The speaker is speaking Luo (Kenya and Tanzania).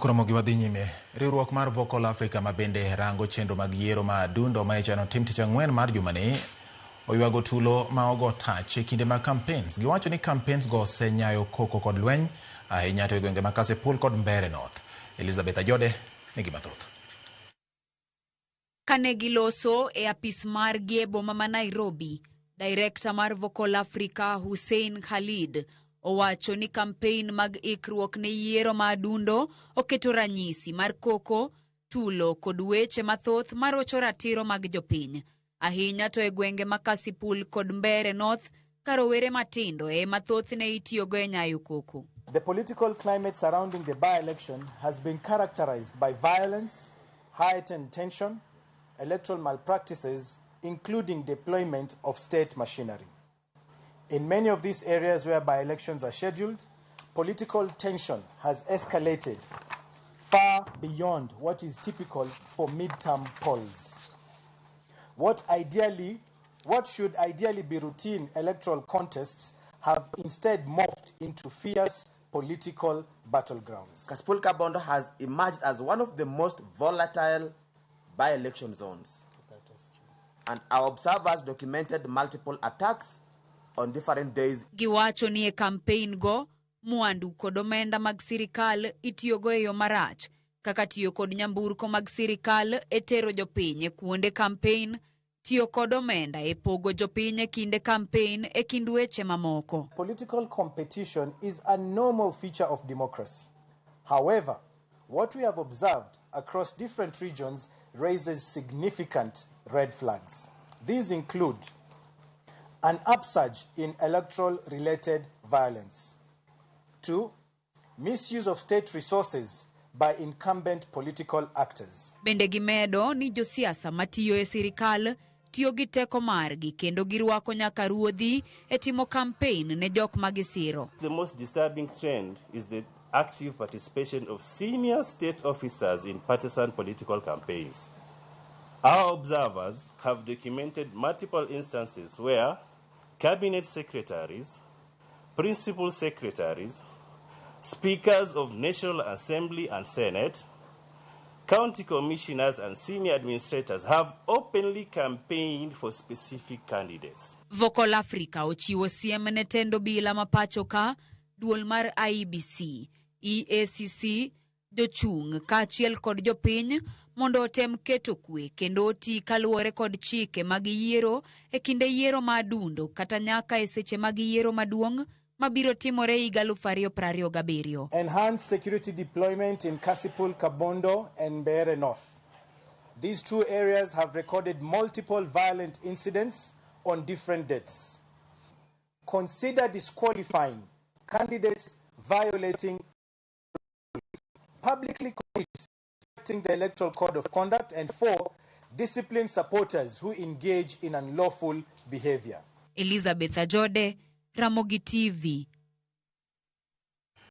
Koro wadhi nyime. Riwruok mar Vocal Africa ma bende rango chenro mag yiero ma adundo ma ichano tim tich ang'wen mar jumani oywago tulo ma ogo tach e kinde mag campaigns. Giwacho ni campaigns go osenyayo koko kod lweny ahinya to e gwenge ma Kasipul kod Mbeere North. Elizabeth Ajode nigi mathoth. Kane giloso e apis margi e boma ma Nairobi, Director mar Vocal Africa Hussein Khalid owacho ni kampein mag ikruok ne yiero ma adundo oketo ranyisi mar koko, tulo kod weche mathoth marocho ratiro mag jopiny. Ahinya to e gwenge ma Kasipul kod Mbeere North ka rowere matindo ema thothne itiyogo e nyayo koko. The political climate surrounding the by-election has been characterized by violence, heightened tension, electoral malpractices, including deployment of state machinery. In many of these areas where by-elections are scheduled, political tension has escalated far beyond what is typical for midterm polls. What should ideally be routine electoral contests have instead morphed into fierce political battlegrounds. Kasipul Kabondo has emerged as one of the most volatile by-election zones. And our observers documented multiple attacks on different days. Giwacho ni e kampein go, mwandu kod omenda mag sirikal itiyogo e yo marach, kaka tiyo kod nyamburko mag sirikal e tero jopiny e kuonde kampein, tiyo kod omenda e pogo jopiny e kinde kampein e kind weche mamoko. Political competition is a normal feature of democracy. However, what we have observed across different regions raises significant red flags. These include an upsurge in electoral-related violence. 2, misuse of state resources by incumbent political actors. Bende gimedo ni josiasa matiyo e sirikal tiyo gi teko margi kendo girwako nyaka ruodhi e timo kampein ne jok ma gisiro. The most disturbing trend is the active participation of senior state officers in partisan political campaigns. Our observers have documented multiple instances where cabinet secretaries, principal secretaries, speakers of National Assembly and Senate, county commissioners and senior administrators have openly campaigned for specific candidates. Vocal Africa ochiwo siem ne tend obila ma pacho ka, duol mar IEBC, EACC, jochung' kaachiel kod jopiny mondo otem keto kwe kendo oti kaluwore kod chike mag yiero e kinde yiero ma adundo kata nyaka e seche mag yiero maduong' mabiro timore higa 2027. Enhanced security deployment in Kasipul, Kabondo and Mbeere North. These two areas have recorded multiple violent incidents on different dates. Consider disqualifying candidates violating publicly committing the Electoral Code of Conduct, and 4, discipline supporters who engage in unlawful behavior. Elizabeth Ajode, Ramogi TV.